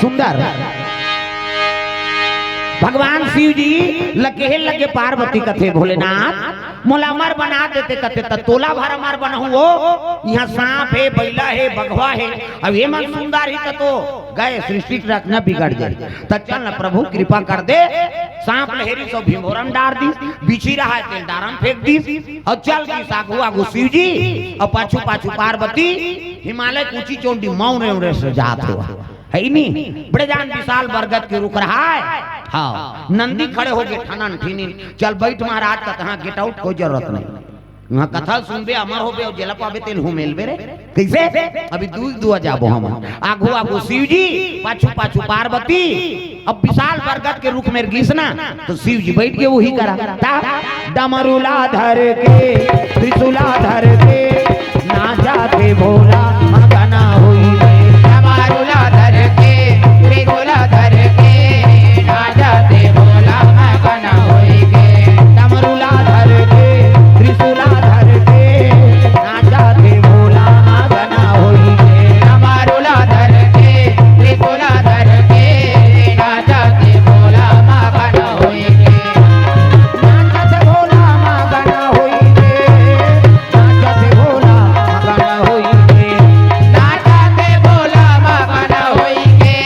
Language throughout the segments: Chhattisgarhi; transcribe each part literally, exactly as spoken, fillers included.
सुंदर। भगवान शिव जी लगे लगे पार्वती कथे, "भोलेनाथ, मोला अमर बना देते," कथे, "त तोला भर अमर बनहूं हो। इहां सांप हे, बइला हे, बघवा हे, अब ये मन सुंदर ही त तो गए, सृष्टि के रचना बिगड़ जाए। त चल न प्रभु कृपा कर दे।" सांप ल हेरिस अउ भिंभोरा म डार दिस, बिछी रहा हे तेला डारा म फेंक दिस, अउ चल दिस आगू आगू शिव जी, अउ पाछू पाछू पार्वती हिमालय के ऊंची चोंटी म उड़े उड़े से जात हे। हे नी, बड़े जान विशाल बरगद के रुख रहा हे। हाँ, नंदी खड़े हो गे, ठनन ठिनिन, "चल बइठ महाराज," कथे, "हाँ, get out, कोई जरूरत नहीं।" उहां कथा सुनबे, अमर होबे, अउ जेला पाबे तेला हुमेलबे रे। कइसे? अभी दुई दुआ जाबो हमन। आगू आगू शिव जी, पाछू पाछू पार्वती। अब विशाल बरगद के रुख मेर गिस ना, त शिव जी बइठ गे उही करा। त डमरू ला धर के, त्रिशूल ला धर के, नाचथे भोला मगन होई गे। डमरू ला धर के, त्रिशूल ला धर के, नाचथे भोला मगन होई गे। डमरू ला धर के, त्रिशूल ला धर के, नाचथे भोला मगन होई गे। डमरू ला धर के, त्रिशूल ला धर के, नाचथे भोला मगन होई गे। नाचथे भोला मगन होई गे। नाचथे भोला मगन होई गे। नाचथे भोला मगन होई गे।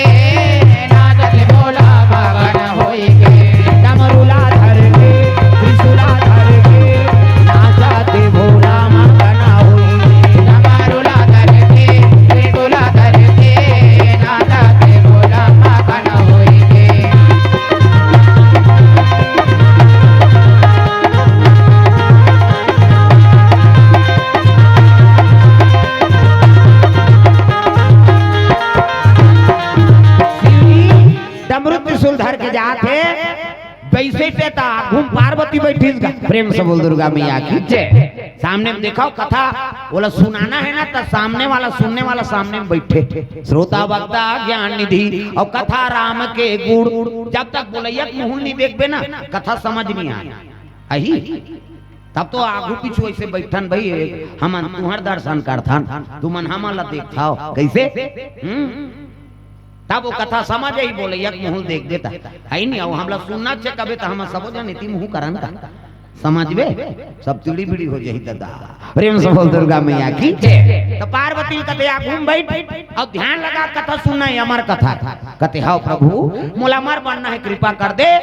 नाचथे भोला मगन होई गे। डमरू ला धर के, त्रिशूल ला धर के, नाचथे भोला मगन होई गे। डमरू ला धर के, त्रिशूल ला धर के, नाचथे भोला मगन होई गे। डमरू त्रिशूल धर के जात हे, वइसे ते त आगू म पार्वती बइठिस गा। प्रेम से बोल दुर्गा मैया की जय। सामने म देखव कथा, ओला सुनाना हे ना, त सामने वाला, सुनने वाला सामने म बइठे। श्रोता वक्ता ज्ञान निधि अउ कथा राम के गुण, जब तक बोलइया के मुंह ल नइ देखबे ना, कथा समझ नइ आय। अही, तब तो आगू पीछू अइसे बइठन भई, हमन तुंहर दर्शन करथन, तुमन हमन ला देखथव, कइसे? हम्म? तब ओ कथा समझ आही, बोलइया के मुंह ल देख देता। हे नी, अउ हमला सुनना च कबे त हमन सबो झन एती मुंह करन का। समझबे? सब तिड़ी बिड़ी हो जाही ददा। प्रेम से बोल दुर्गा मैया की जय। त पार्वती ल कथे, "आगू म बइठ अउ ध्यान लगा कथा सुनना हे, अमर कथा।" कथे, "हव प्रभु, मोला अमर बनना हे, कृपा कर दे।"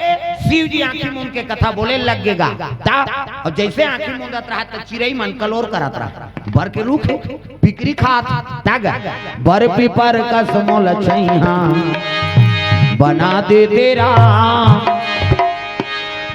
शिव जी आंखी मूंद के कथा बोले लग गे गा। त, अउ जइसे आंखी मूंदत रहा त चिरई मन कलोर करत रहा। बर के रुख हे, पिकरी खात, तग, "बर पीपर कस मोला छइहां बना देते राम।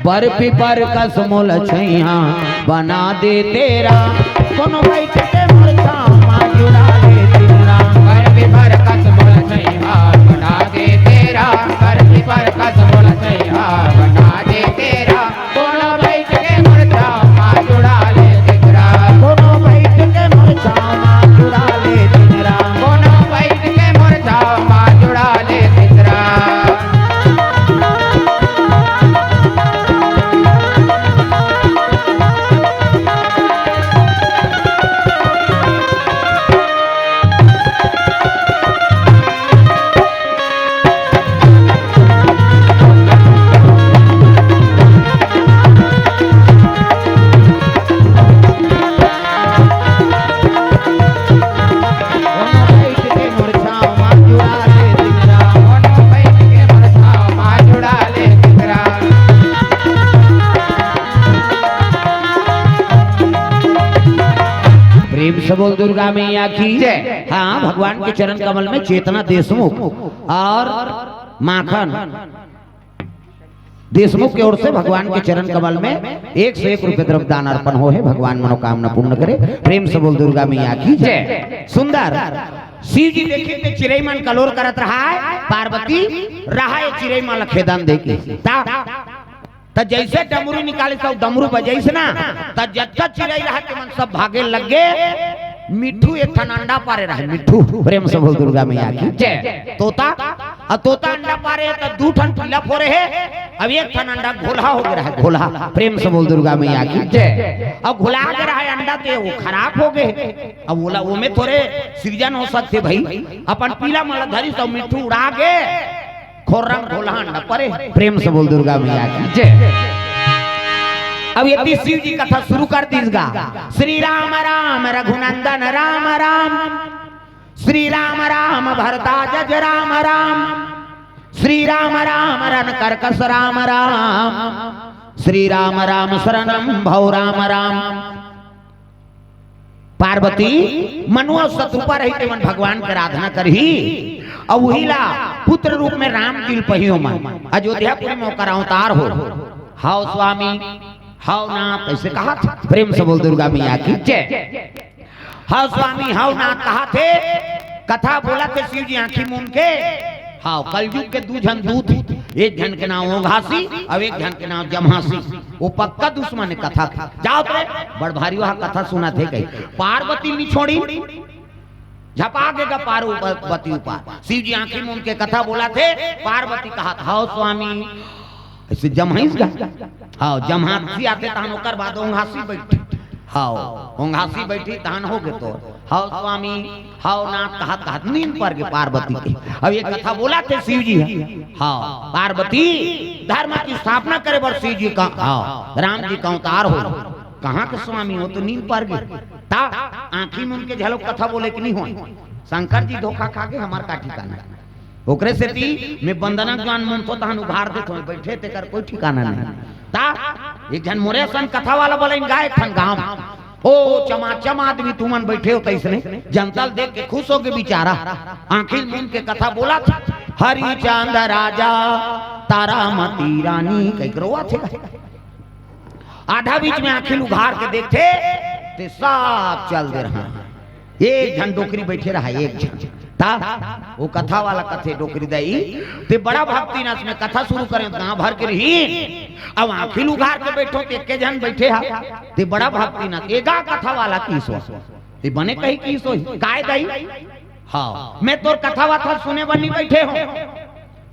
बर पीपर कस मोला छइहां बना देते राम। कोनो बइठ के मोर छांव मा जुड़ा लेते राम। बर पीपर कस मोला छइहां बना देते राम। बर पीपर कस मोला छइहां बना देते राम। कोनो बइठ के मोर छांव मा जुड़ा लेते राम। कोनो बइठ के मोर छांव मा जुड़ा लेते राम। कोनो बइठ के मोर छांव मा जुड़ा लेते राम।" प्रेम से बोल दुर्गा मैया की जय। हाँ, भगवान के चरण कमल में चेतना देशमुख और माखन देशमुख के ओर से भगवान के चरण कमल में एक सौ एक रुपये द्रव्य दान अर्पण होहे। भगवान मनोकामना पूर्ण करे। प्रेम से बोल दुर्गा मैया की जय। सुंदर। शिव जी देखिन ते चिरई मन कलोर करत रहा हे, पार्वती रहा हे चिरई मन ल खेदन दे के। त, त जइसे डमरू निकालिस त डमरू बजाइस ना, त जतका चिरई रहा ते मन सब भागे लग गे। मिट्ठू एक ठन अंडा पारे रहा हे, मिट्ठू। प्रेम से बोल दुर्गा मैया की जय। तोता अब तोता अंडा पारे हे, त दू ठन पीला फोरे हे, अब एक ठन अंडा घोलहा हो गे रहा हे, घोलहा। प्रेम से बोल दुर्गा मैया की जय। अब घोलहा गे रहा हे अंडा, ते वो खराब हो गे। अब ओला, ओमे थोरे सिरजन हो सकथे भाई। अपन पीला मन ला धरिस त मिट्ठू उड़ा गे, खोर्रम घोलहा अंडा परे। प्रेम से बोल दुर्गा मैया की जय। अब एती शिव जी कथा शुरू कर दीस गा। श्री राम राम रघुनंदन राम राम, श्री राम राम भरद्वाज राम राम, श्री राम राम रन कर्कश राम राम, श्री राम राम शरणम भव राम राम। पार्वती मनुआ शतरूपा रही, तेमन भगवान के आराधना करही, अउ उही ला पुत्र रूप में राम जी ल पही ओमन। अयोध्यापुरी में ओकर अवतार हो। हव स्वामी, हव नाथ, अइसे कहाथे। प्रेम से बोल दुर्गा मैया की जय। हव स्वामी, हव नाथ कहाथे। कथा बोलथे शिव जी आंखी मूंद के। हव, कलयुग के दू झन दूत हे, एक झन के नाम ओंघासी अउ एक झन के नाम जम्हासी। वो पक्का दुश्मन हे कथा के। जावत रे, बड़ भारी वहा कथा सुनथे कही। पार्वती नी छोड़ी, झपा गे गा पार्वती ऊपर। शिव जी आंखी मूंद के कथा बोलथे, पार्वती कहाथे, हव स्वामी, अइसे जम्हाइस गा। हव, जम्हासी आथे तहन ओकर बाद ओंघासी बइठही। हव, ओंघासी बइठही तहन हो गे तो। हव स्वामी, हव नाथ कहत कहत नींद पर गे पार्वती के। अब ये कथा बोलथे शिव जी ह। हव, पार्वती धर्म की स्थापना करे बर शिव जी का, हव, राम जी का अवतार हो। कहाँ के स्वामी हो तो नींद पर गे। त आंखी मूंद के घलो कथा बोले के नी होय। शंकर जी धोखा खा गे, हमर का ठिकाना। ओकरे सेती मैं बंदना ज्वान मन तो तहन उघार देथों, बइठे तेकर कोई ठिकाना नहीं। त एक झन मोरे असन कथा वाला बोले, गाय ठन गांव, ओ चमाचम आदमी तुमन बइठे हो तइसने, जनता ल देख के खुश हो गे बिचारा। आंखी मूंद के कथा बोलथे, हरिचंद राजा तारामती रानी कहिके रोवथे। आधा बीच में आंखी उघार के देखथे, ते सब चल दे रहा हे। एक झन डोकरी बइठे रहा हे, एक झन। त वो कथा वाला कथे, डोकरी दाई, ते बड़ा भक्ति नस में कथा शुरू करे, गांव भर के रही, अब आंखी उघार के बइठो, ते एके झन बइठे हा, ते बड़ा भक्ति नस, एगा कथा वाला कहिस हो, ते बने कही कहिस हो, काय दाई? हव, मैं तोर कथा वथा सुने बर नी बइठे हों।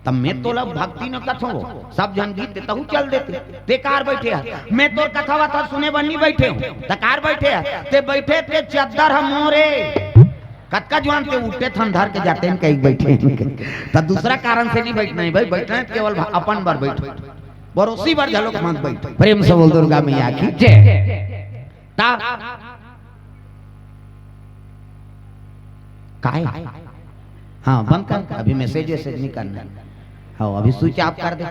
त मैं तोला भक्ति न कथों, सब झन गीत ते तहू चल देते। ते काबर बइठे हस? मैं तोर कथा वथा सुने बर नी बइठे हों। त काबर बइठे हस? ते बइठे ते चद्दर ह मोरे। कतका जुवान ते उठे थन धर के जाते न कही बइठे। त दूसरा कारण से नी बइठना हे भाई, बइठना हे त केवल भा-, अपन बर बइठ। परोसी बर घलो मत बइठ। प्रेम से बोल दुर्गा मैया की जय। त काय? हाँ, बंद कर, अभी message वैसेज नहीं करना। हाँ, अभी switch off कर दे।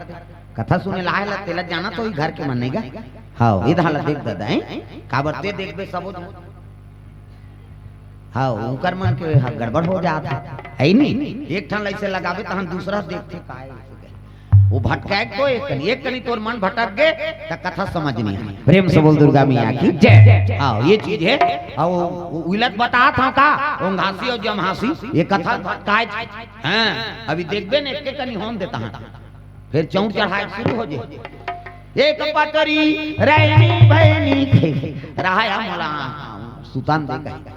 कथा सुने ला आय ला, तेला जाना तो ही घर के मन नहीं गा। हाँ, इधर ला देख दादा, हैं? काबर ते देखबे सबो झन। हाँ, उनकर मन के ह-, गड़बड़ हो जात हे, है नी? एक ठन ला अइसे लगाबे, तहन दूसरा देखथे, काय? वो भटकाय तो एक कनी, एक कनी तोर मन भटक गे, त कथा समझ नहीं आय। प्रेम से बोल दुर्गा मैया की जय। हाँ, ये चीज हे। अउ उलट बतात हंव का, ओंघासी अउ जम्हासी, ये कथा भटकाय। हाँ, अभी देखबे न, एके कनी होन देता हंव, फेर चौंक चढ़ाय शुरू हो जाय। एक पतरी रैनी भैनी थे, रहाया मोला सुतान दे कही।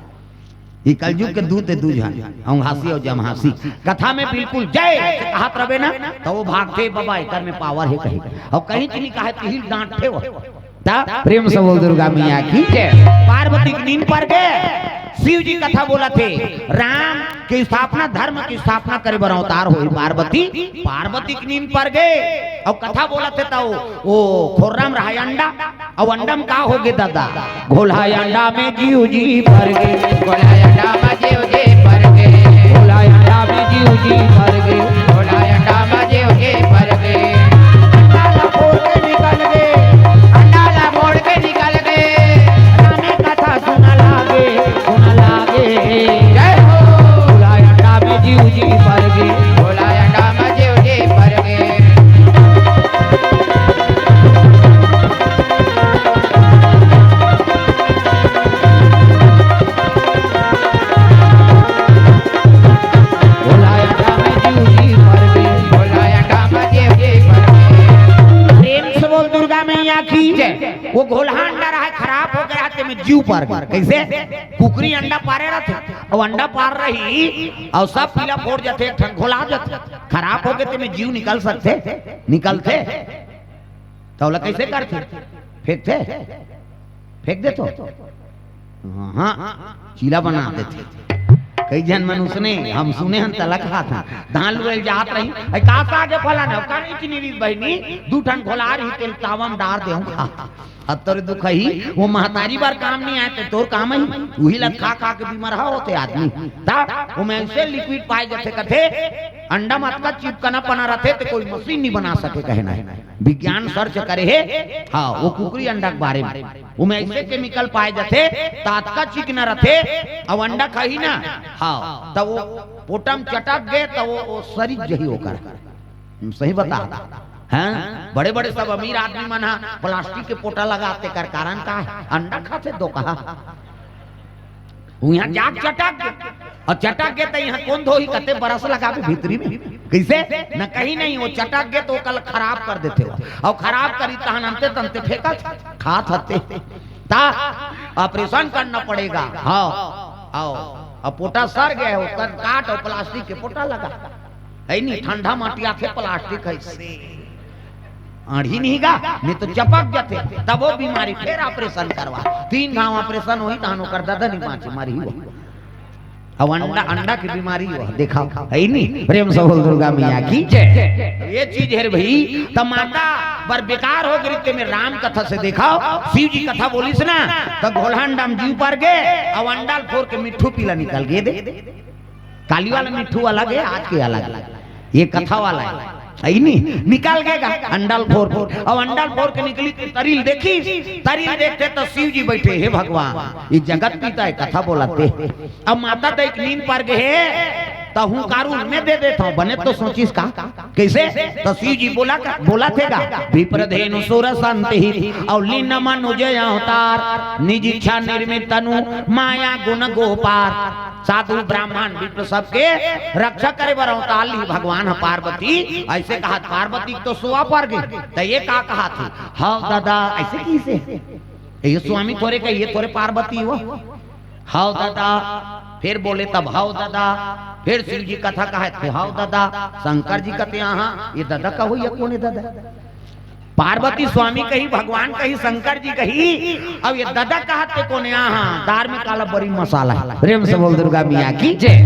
ये कलयुग के दूत हे दू झन, ओंघासी अउ जम्हासी। कथा में बिल्कुल जय से कहत रबे ना, त वो भागथे, "बाबा, एकर में power हे," कही। अउ कहीं चीनी कहे, तिही ल डांटथे वो। त प्रेम से बोल दुर्गा मैया की जय। पार्वती के नींद पर गे, शिव जी कथा बोलथे, राम के स्थापना, धर्म के स्थापना करे बर अवतार होही पार्वती। पार्वती के नींद पर गे, अउ कथा बोलथे त वो, वो खोर्रा म रहा अंडा, अउ अंडा म का हो गे दादा? घोलहा अंडा में जीव जी पर गे। घोलहा अंडा में जीव जी पर गे। घोलहा अंडा में जीव जी पर गे। घोलहा अंडा में जीव जी पर गे। अंडा ला फोड़ के निकल गे। अंडा ला फोड़ के निकल गे। रामे कथा सुना लागे, सुना लागे। जय हो। घोलहा अंडा में जीव जी पर गे। घोलहा अंडा में जीव जी पर गे। प्रेम से बोल दुर्गा मैया की जय। वो घोलहा अंडा रहा, खराब हो गया, ते जीव पार गे। कइसे? कुकरी अंडा पारे रथे, अउ अंडा पार रही, अउ सब पीला फोड़ जथे, एक ठन घोला जथे, खराब होगे, तेमे जीव निकल सकथे? निकलथे? त ओला कइसे करथे? फेंकथे? फेंक देथो? हाँ, चीला बना देथे। कई झन मन उसने, हम सुने हन, तलक हाथ हन, धान लुए जात रही, "अई का साग ए फलाना?" "का नहीं चिन्ही रीत बहिनी, दू ठन घोला रही, तेल तावा म डार देहूं खा।" अब तोरे दुख ही, वो महतारी बर काम नहीं आय, त तोर काम ही, उही ला खा खा के बीमार होथे आदमी। त ओमे ऐसे लिक्विड पाए जथे, कथे अंडा म अतका चिपकना पना रथे, त कोई मशीन नहीं बना सके, कहे ना। विज्ञान सर्च करे हे, हाँ, वो कुकरी अंडा के बारे में, ओमे ऐसे केमिकल पाए जथे, त अतका चिकना रथे, अउ अंडा खाही ना, हाँ, त वो पोटा म चटक गे, त वो, वो सरिज जही ओकर। सही बता, हाँ, बड़े-बड़े सब अमीर आदमी मन ह प्लास्टिक के पोटा लगाथे, तेकर कारण का हे? अंडा खाथे दो कहा। वो यहाँ जाके चटक गे, अउ चटक गे त यहाँ कोन धोही, कते बरस लगाबे भीतरी में? कइसे? न कहीं नहीं, वो चटक गे त ओकर खराब कर देथे वो, अउ खराब करी तहन अंते तंते फेंकत खात हते। त ऑपरेशन करना पड़ेगा। हाँ, आओ, अब पोटा सर गया है, ओकर काट अउ प्लास्टिक के पोटा लगा। है नी, ठंडा माटी आथे, प्लास्टिक है से। आढ़ी नहीं गा, नहीं तो चपक जाथे, तब वो बीमारी, फेर ऑपरेशन करवा। तीन घाव ऑपरेशन होही, तहन ओकर ददा नहीं बाँचे, मरही वो। अब अंडा, अंडा की बीमारी हो, देखा, है नी? प्रेम से बोल दुर्गा मैया की जय। ये चीज है रे भाई, त माता बर बेकार हो गे, तेमे राम कथा से देखा, शिव जी कथा बोलिस ना, त घोलहा अंडा म जीव पर गे, अब अंडा ल फोर के मिट्ठू पीला निकल गे दे। काली वाला मिट्ठू अलग है, आज के अलग है, ये कथा वाला है, है नी? निकल गे गा, अंडा ल फोर, अउ अंडा ल फोर के निकली त तरी ल देखिस, तरी ल देखथे त शिव जी बइठे, "हे भगवान, ये जगत पिता हे, कथा बोलत हे।" अब माता त एक नींद पर गे हे, त हुंकारू में दे देथंव, बने तो सोचिस का, कइसे? त शिव जी बोला का, बोलथे गा, "विप्र धेनु सुर संत हित, अउ लीन मनुज अवतार, निज इच्छा निर्मित तनु, माया गुण गोपार।" साधु ब्राह्मण विप्र सबके रक्षा करे बर अवतार ली भगवान ह पार्वती। ऐसे कहत पार्वती तो सुआ पर गे, त ये का कहत हे? "हव ददा," ऐसे कइसे? ये स्वामी थोरे कहिए, थोरे पार्वती हो। "हव ददा।" फिर बोले तब, "हव ददा।" फिर शिव जी कथा कहत हे, "हव ददा।" शंकर जी कथे, "हाँ, ये ददा का होइया कोन हे ददा?" पार्वती स्वामी कही, भगवान कही, शंकर जी कही, अब ये ददा कहत हे कोन हे? हाँ, दार में काला बरी मसाला है। प्रेम से बोल दुर्गा मैया की जय।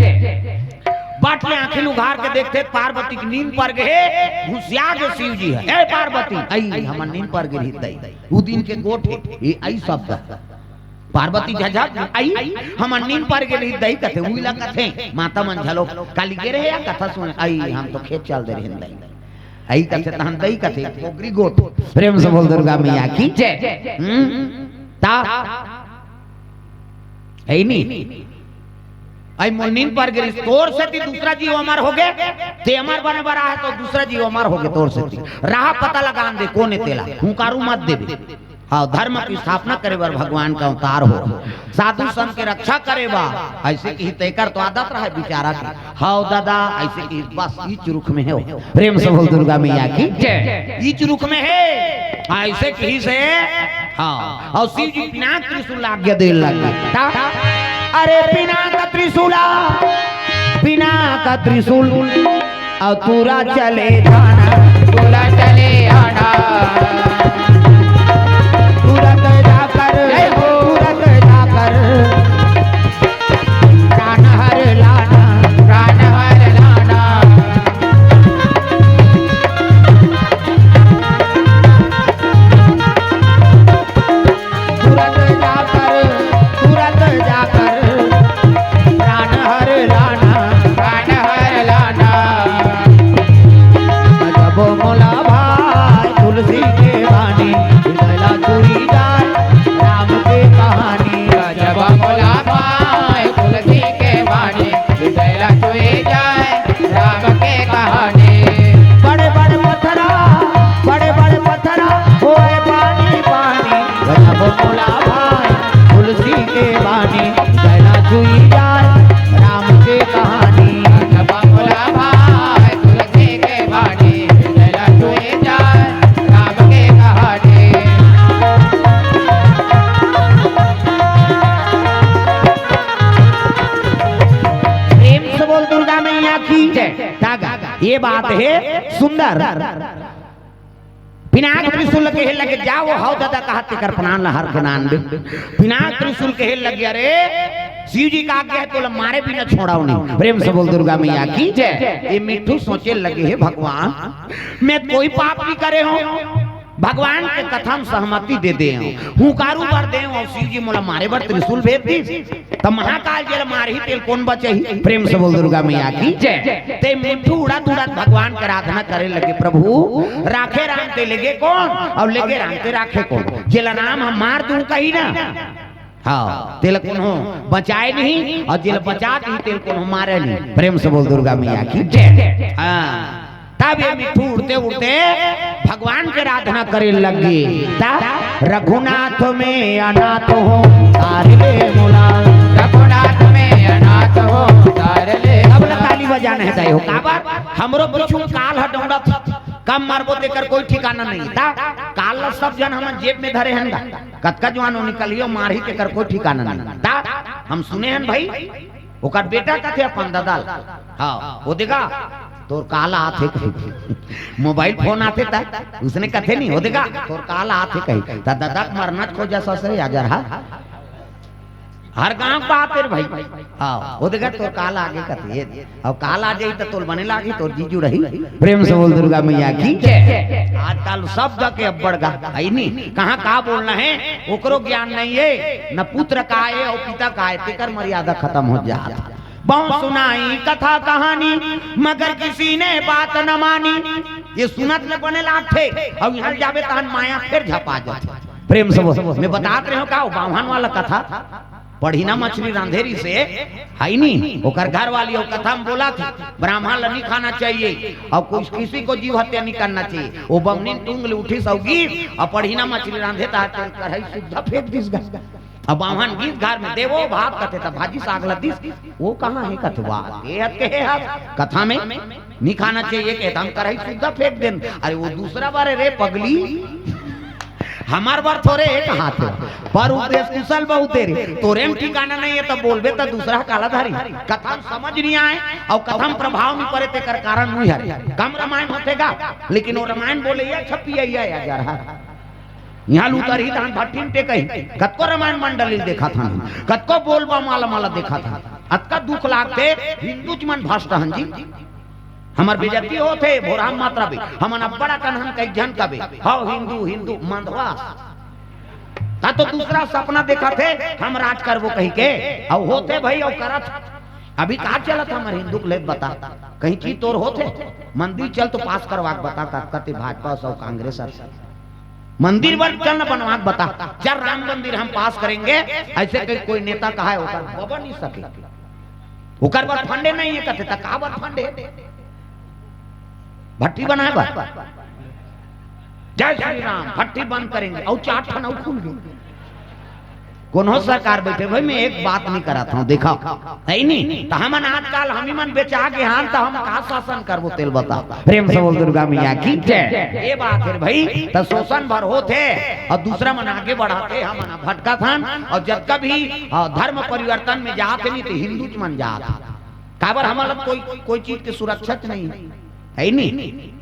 बट ले आंखी उघार के देखथे, पार्वती के नींद पर गे, घुसिया गे शिव जी ह। "ए पार्वती, अई हमर नींद पर गे रही दई।" उ दिन के गोठ हे, ये अई शब्द। पार्वती झझक, "अई हमर नींद पर गे रही दई," कथे, उही ला कथे, माता मन झलो, "काली गे रहे या कथा सुने?" "अई हम तो खेत चल दे रहे दई।" अई कथे, तहन दई कथे, पोगरी गोठ। प्रेम से बोल दुर्गा मैया की जय। हम्म? ता? है नी? अई मोर नींद पर गे रहिस, तोर सेती दूसरा जीव अमर हो गे, ते अमर बने बर आहे त दूसरा जीव अमर हो गे तोर सेती। राह पता लगान दे, कोन हे तेला, हुंकारू मत देबे। हाँ, धर्म की स्थापना करे बर भगवान का अवतार हो, साधु संत के रक्षा करे बर। ऐसे कही तेकर तो आदत रहे बिचारा के, "हव ददा," ऐसे कही, बस इच रुख में हे। प्रेम से बोल दुर्गा मैया की जय। इच रुख में हे, ऐसे कही से, हाँ, अउ शिव जी पिनाक त्रिशूल आज्ञा दे लगे। ता-, "अरे पिनाक त्रिशूला, पिनाक त्रिशूल, अउ तुरा चले जाना, तुरा चले आना। तुरंत जाकर, जय हो। तुरंत जाकर प्राण हर लाना, प्राण हर लाना।" तुरंत जाकर, तुरंत जाकर प्राण हर लाना, प्राण हर लाना। जब मोला भाई तुलसी के ये बात हे सुंदर। पिनाक त्रिशूल कहे लगे, "जाओ, हव ददा," कहा, "तेकर प्राण ल हर के नान दे।" पिनाक त्रिशूल कहे लगे, "अरे, शिव जी का आज्ञा हे, तोला मारे बिना छोड़ाव नहीं।" प्रेम से बोल दुर्गा मैया की जय। ये मिट्ठू सोचे लगे, "हे भगवान, मैं कोई पाप नहीं करे हंव, भगवान के कथा म सहमति दे दे हंव, हुंकारू बर दे हंव, अउ शिव जी मोला मारे बर त्रिशूल भेज दिस, त महाकाल जेला मारही तेला कोन बचाही?" प्रेम से बोल दुर्गा मैया की जय। ते मिट्ठू उड़त उड़त भगवान के आराधना करे लगे, "प्रभु, राखे राम ते लेगे कोन, अउ लेगे राम ते राखे कोन? जेला राम ह मार दूं कही ना, हव, तेला कोनो बचाय नहीं, अउ जेला बचा दिही तेला कोनो मारे नहीं।" प्रेम से बोल दुर्गा मैया की जय। हाँ, तब ये मिट्ठू उड़ते उड़ते भगवान के आराधना करे लगे। तब, "रघुनाथ में अनाथ हो, तार ले मोला।" रघुनाथ में अनाथ हो, तार ले अब मोला। ताली बजाना हे दाई हो, काबर? हमरो पीछू काल ह डौड़त, कब मरबो तेकर कोई ठिकाना नहीं। ता काल ल सब झन हमन जेब में धरे हन गा। कतका जुवान हो निकलियो, मारही तेकर कोई ठिकाना नहीं। ता हम सुने हन भाई, ओकर बेटा कथे अपन ददा ल, हव, "ओ दे गा, तोर काल आथे कही।" मोबाइल फोन आथे त उसने कथे नहीं, "ओ दे गा, तोर काल आथे कही।" त ददा के मरना खोजा ससुरे, अजरहा। हर गांव के बात हे रे भाई। हव, "ओ दे गा, तोर काल आगे कथे।" अउ काल आ जाही त तोला बने लागही, तोर जीजू रही। प्रेम से बोल दुर्गा मैया की जय। आजकल शब्द के अब्बड़ गा, हे नी? कहाँ का बोलना हे, ओकरो ज्ञान नहीं हे, न पुत्र का हे अउ पिता का हे, तेकर मर्यादा खतम हो जात। "बहुत सुनाई कथा कहानी, मगर किसी ने बात न मानी।" ये सुनत ले बने लागथे, अउ इहां जाबे तहन माया फेर झपा जाथे। प्रेम से बोल, मैं बतात रहे हंव का, वो बाम्हन वाला कथा, पढ़िना मछली रांधे रिहिसे, हे नी, ओकर घर वाली ओ कथा म बोलथे, ब्राह्मण ल नहीं खाना चाहिए, अउ कुछ किसी को जीव हत्या नहीं करना चाहिए। ओ बमनीन टूंग ले उठिस अउ गिस, अउ पढ़िना मछली रांधे त तेल कढ़ाई सुद्धा फेंक दिस गा। अब बाम्हन गिस घर में, "देवो भात," कथे, त भाजी साग ल दिस। "वो कहाँ हे?" कथे, "वाह, ये हत कहे हस कथा में, नहीं खाना चाहिए," कहे त हम कढ़ाई सुद्धा फेंक देन। अरे वो दूसरा बार हे रे पगली, हमर बर थोरे एक हाथ हे। पर उपदेश कुशल बहुत हे रे, तोरे म ठिकाना नहीं हे, त बोलबे त दूसरा काला धारी। कथा म समझ नहीं आए अउ कथा म प्रभाव नहीं परे, तेकर कारण नहीं हरे। कम रामायण होथे गा, लेकिन वो रामायण बोले या छपी या, या, या जा रहा। इहां ल उतरही तहन भट्ठी म टेकही, कतको रामायण मंडली ल देखत हन, कतको बोल बम वाला मन ल देखत हन, अतका दुख लागथे। हिंदूच मन भ्रष्ट हन जी, हमर बेइज्जती होथे, भोरहा म मत रबे, हमन अब्बड़ अकन हन कई झन कबे, "हव हिंदू, हिंदू," मंदवास। त तो दूसरा सपना देखथे, "हम राज करबो" कहिके, अउ होथे भई, अउ करत। अभी का चलत हमर हिंदू के ले बता, कहीं चीज तोर होथे, मंदिर चल तो पास करवा के बता, का कते भाजपा अउ कांग्रेस अउ मंदिर बन, चल न बनवा के बता, चल राम मंदिर हम पास करेंगे, ऐसे कहीं कोई नेता कहा हे, ओकर बबा नहीं सके, ओकर बर फंडे नहीं हे कथे, त का बर फंडे? भट्ठी बनाए बर? जय श्री राम, भट्ठी बंद करेंगे, अउ चार ठन अउ खुल गे। कोनो सरकार बइठे भई, मैं एक बात नहीं करत हंव, देखव, हे नी? त हमन आजकल हमी मन बेचा गे हन, त हम का शासन करबो, तेला बता। प्रेम से बोल दुर्गा मैया की जय। ये बात हे भई, त शोषण भर होथे अउ दूसरा मन आगे बढ़ाथे, हमन भटकत हन। अउ जतका भी, अ, धर्म परिवर्तन में जात हे नी, त हिंदूच मन जात हे। काबर हमन ल कोई, कोई चीज के सुरक्षा नहीं हे। हे नी?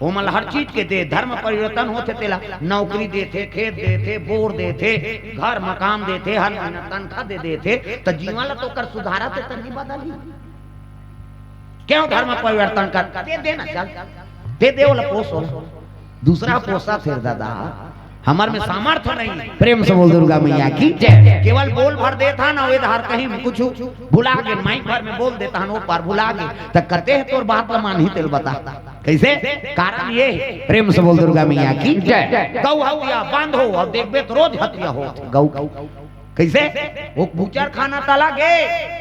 ओमन ल हर चीज के दे, धर्म परिवर्तन होथे तेला, नौकरी देथे, खेत देथे, बोर देथे, घर मकान देथे, हर महीना तनखा दे देथे, त जीवन ल तो ओकर सुधारथे, त नहीं बदलही। क्यों धर्म परिवर्तन कर? दे देना चल, दे दे, ओला पोस, ओला। दूसरा पोसा फिर दादा, हमर में सामर्थ्य नहीं। प्रेम से बोल दुर्गा मैया की जय। केवल बोल भर देथन, अउ ए धार कहीं कुछ भुला गे, माइक भर में बोल देथन, ओ पार भुला गे, त कते हे तोर बात ल मानही, तेला बता। कैसे? कारण ये हे। प्रेम से बोल दुर्गा मैया की जय। गौ हत्या बंद हो, अउ देखबे त रोज हत्या होथे गौ के। कैसे? ओ बूचर खाना तला गे,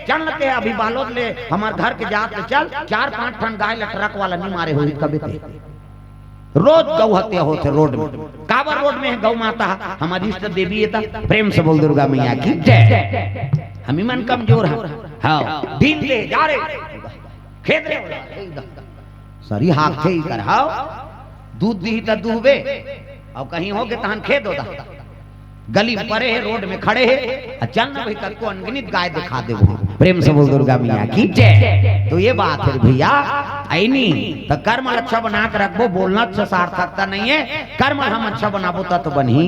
चल न ते अभी बालोद ले, हमर घर के जात ले चल, चार पांच ठन गाय ल ट्रक वाला नहीं मारे होही कबे ते। रोज गौ हत्या होथे रोड में। काबर रोड में हे गौ माता? हमर इष्ट देवी हे त। प्रेम से बोल दुर्गा मैया की जय। हमी मन कमजोर हन। हव, ढील दे, जा रे। खेद रे। सरी हाथ थे इकर, हव। दूध दिही त दूहबे। अउ कहीं होगे तहन खेद होता। गली में परे हे, रोड में खड़े हे, अउ चल न भई, कतको अनगिनित गाय देखा देबो। प्रेम से बोल दुर्गा मैया की जय। तो ये बात हे भैया, अइ नी, त कर्म ल अच्छा बना के रखबो, बोलना अच्छा सार्थकता नइ हे, कर्म ल हम अच्छा बनाबो त तो बनही।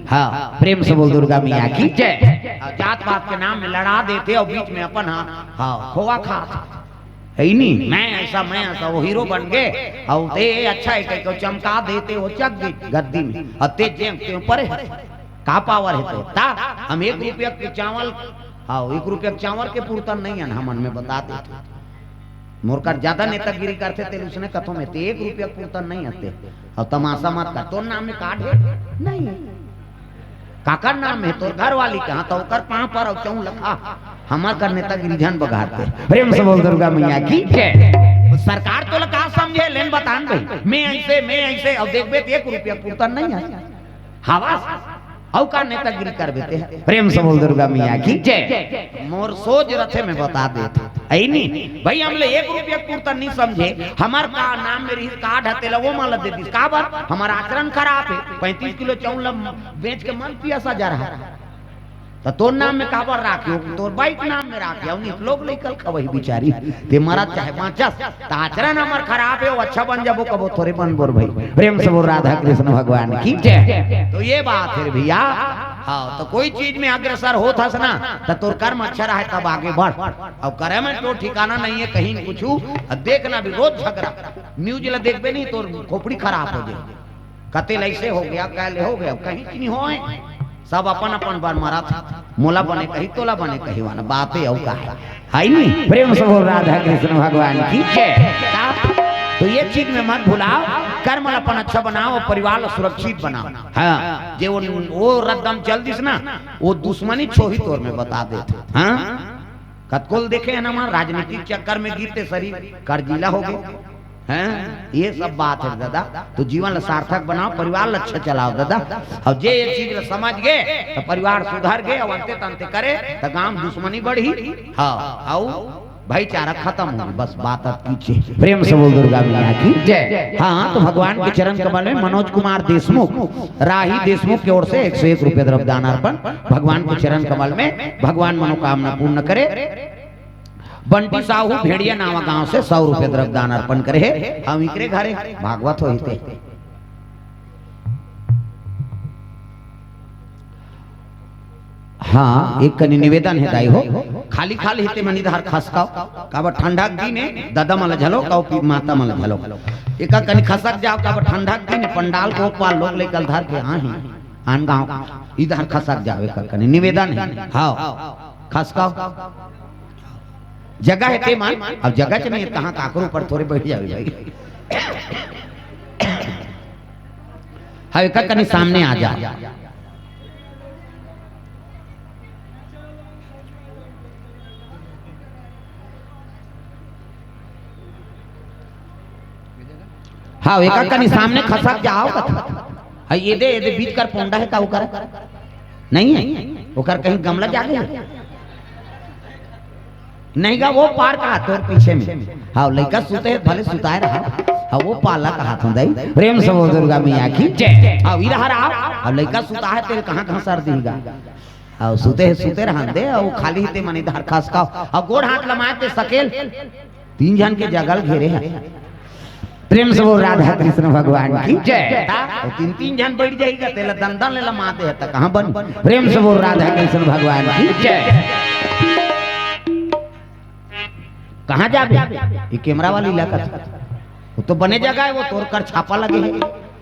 हाँ, प्रेम से बोल दुर्गा मैया की जय। हाँ, जात पात के नाम में लड़ा देथे अउ बीच में अपन, हाँ, हाँ, खोवा खात हे। अइ नी, मैं ऐसा, मैं ऐसा, वो हीरो बन गे, अउ ते अच्छा हे कहिके चमका देथे, वो चक दे गद्दी में, अउ ते जेंग ते परे हे। का पावर हे तो? ता हम एक रुपया के चावल, हाँ, एक रुपया के चावल के पुरता नइ हे, हमन में बता देथे। मोर कर ज्यादा नेतागिरी करथे, तेल उसने कथों में ते एक रुपया के पुरता नइ आथे। अउ तमाशा मत कर, तोर नाम में कार्ड हे? नइ हे। काकर नाम हे? तोर घरवाली कहाँ? त ओकर पाँव पर अउ चौं लखा, हमर कर नेतागिरी झन बघारते। प्रेम से बोल दुर्गा मैया की जय। सरकार तोला का समझे, लेन बतान भाई, मैं ऐसे, मैं ऐसे, अउ देखबे त एक रुपया के पुरता नइ हे। हवस, अउ का नेतागिरी करबे ते? प्रेम से बोल दुर्गा मैया की जय। मोर सोच रथे, मैं बता देत हँव। अइ नी, भाई, हमला एक रुपया के पुरता नइ समझे, हमर का नाम में रिहिस, कार्ड हे, तेला वो मन ला दे दिस। काबर? हमर आचरण खराब हे। पैंतीस किलो चाउर ला बेच के मन पियासा जा रहा। त तोर नाम में काबर राखे हो? तोर बाई के नाम में राखे हो, निकलो के लइका ल खवही बिचारी। ते मरत चाहे बाँचस, त आचरण हमर खराब हे, वो अच्छा बन जाबो, कबो थोरे बनबो रे भाई। प्रेम से बोल राधा कृष्ण भगवान की जय। तो ये बात हे भैया, हाँ, तो कोई चीज में अग्रसर होत हस ना, त तोर कर्म अच्छा रहे तब आगे बढ़। अउ करे में तो ठिकाना नइ हे, कहीं कुछु, अउ देखना भी रोज झगड़ा, न्यूज ला देखबे नहीं, तोर खोपड़ी खराब हो जाए। कते ल ऐसे हो गया, काले हो गया, कहीं कि नहीं होय। सब अपन अपन बर मरत हे। मोला बने कही, तोला बने कही वाला बात हे, अउ का हे? हे नी? प्रेम से बोल राधा कृष्ण भगवान की जय। का? तो ये चीज में मत भुलाओ, कर्म ल अपन अच्छा बनाओ, परिवार ल सुरक्षित बनाओ। हाँ, जे वो, वो रद्दम चल दिस ना, वो दुश्मनी छोही तोर में बता देत। हाँ? कतको ल देखे हन हमन, राजनीतिक चक्कर में गिरते शरीर कर्जीला हो गे। हैं? ये सब बात हे दादा। तो जीवन ल सार्थक बनाओ, परिवार ल अच्छा चलाओ दादा। अउ जे ये चीज ल समझ गे, त परिवार सुधर गे, अउ अंते तंते करे, त गांव दुश्मनी बढ़ही। हाँ, अउ भाईचारा खतम होही। बस बात अतकी हे। प्रेम से बोल दुर्गा मैया की जय। हाँ, तो भगवान के चरण कमल में मनोज कुमार देशमुख, राही देशमुख के ओर से एक सौ एक रुपया द्रव्य दान अर्पण। भगवान के चरण कमल में, भगवान मनोकामना पूर्ण करे। बंटी साहू भेड़िया नावा गांव से सौ रुपया द्रव्य दान अर्पण करे हे। हम इकरे घरे भागवत होही ते। हाँ, एक कनी निवेदन हे दाई हो, खाली खाली हे ते मन इधर खसकाव, काबर ठंडा के दिन हे, ददा मन ल घलो, अउ पी-, माता मन ल घलो। एका कनी खसक जाव, काबर ठंडा के दिन हे, पंडाल के ओ पार लोग लइका ल धर के आए हे, आन गांव, इधर खसक जाव, एका कनी निवेदन हे। हाँ, खसकाव। जगह हे ते मन, अब जगह च नइ हे, कहाँ काकरो ऊपर थोरे बइठ जाबे भाई। हाँ, एका कनी सामने आ जा। हाँ, एका कनी सामने खसक जाव कथे। हाँ, ये दे, ये दे, बीच कर पोंडा हे का ओकर? नइ हे? ओकर कहीं गमला जागे हे? नइ गा, वो पार का तोर पीछे में। हाँ, लइका सुते हे, भले सुताए रहा। हाँ, वो पाला कहाथों दाई। प्रेम से बोल दुर्गा मैया की जय। हाँ, इधर आ। हाँ, लइका सुता हे, तेरे कहाँ घसर दिही गा? हाँ, सुते हे, सुते रहन दे, अउ खाली हे ते मन इधर खसकाव। हाँ, गोड़ हाथ लमाए ते सकेल। तीन झन के जगह ल घेरे हे। प्रेम से बोल राधा कृष्ण भगवान की जय। त तीन, तीन झन बइठ जाही गा, तेला दन दन ले लमा दे हे, त कहाँ बन? प्रेम से बोल राधा कृष्ण भगवान की जय। कहाँ जाबे? ये कैमरा वाली इलाका था। वो तो बने जगह हे, वो तोर कर छापा लगे हे।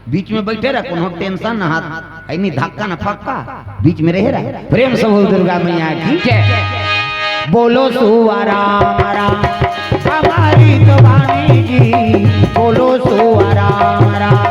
बीच में बइठे रह, कोनो टेंशन ना हाथ, अइ नी धक्का ना फक्का, बीच में रहे रह। प्रेम से बोल दुर्गा मैया की जय। बोलो सुआ राम राम, हमारी तो वाणी जी। बोलो सुआ राम राम,